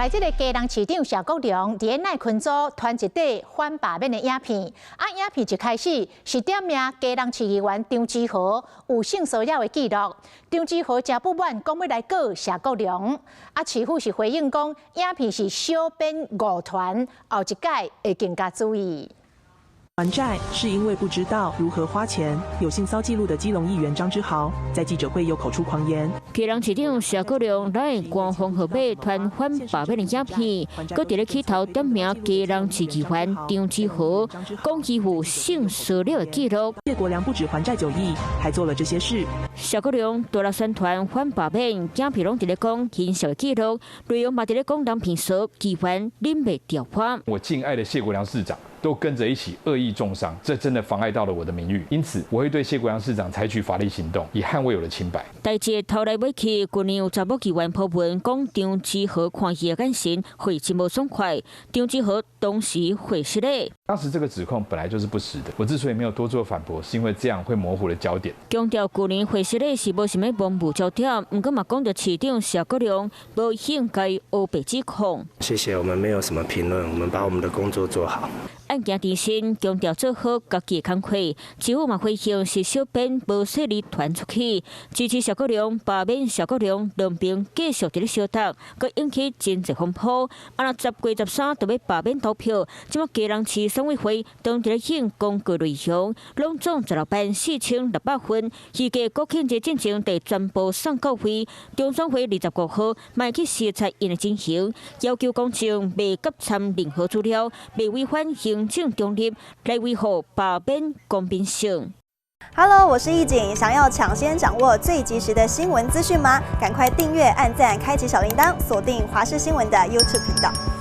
來，這个基隆市長謝國樑佇咧內群組傳一塊反罷免的影片，啊，影片一開始是點名基隆市議員張志豪有性騷擾的記錄，張志豪誠不滿，講欲來告謝國樑，啊，市府是回應講影片是小編誤傳，後一擺會更加注意。還債是因為不知道如何花錢。有性騷記錄的基隆議員張之豪在記者會又口出狂言。基隆市長謝國樑來官方號碼傳反罷免的影片，閣佇咧起頭點名基隆市議員張之豪，講伊有性騷擾的記錄。謝國樑不止還債9億，還做了這些事。謝國樑大力宣傳反罷免，影片攏佇咧講性騷擾記錄，內容嘛佇咧講人騙說議員忍袂著破。我敬愛的謝國樑市長都跟着一起惡意中傷，這真的妨礙到了我的名譽，因此我會對謝國樑市長採取法律行動，以捍衛我的清白。代誌頭來尾去，舊年有查某議員 po 文講張之豪看伊的眼神會真無爽快，張之豪當時回實咧。當時這個指控本來就是不實的，我之所以沒有多做反駁，是因為這樣會模糊了焦點。強調舊年回實咧是無啥物模糊焦點，毋過嘛講著市長謝國樑無應該烏白指控。謝謝，我們沒有什麼評論，我們把我們的工作做好。案件纏身，強調做好家己的工課。市府嘛回應是小編無細膩傳出去，支持謝國樑、罷免謝國樑兩邊繼續佇咧相鬥，閣引起真濟風波。啊，若10月13就欲罷免投票，這馬基隆市選委會當佇咧印公告內容，攏總16萬4600份，預計國慶節進前得全部送到會。中選會25號嘛去視察𪜶的情形，要求公眾袂夾摻任何資料，袂違反行政中立，來維護罷免公平性。 Hello，我是易景，想要搶先掌握最及時的新聞資訊嗎？趕快訂閱、按讚、開啟小鈴鐺，鎖定華視新聞的 YouTube 頻道。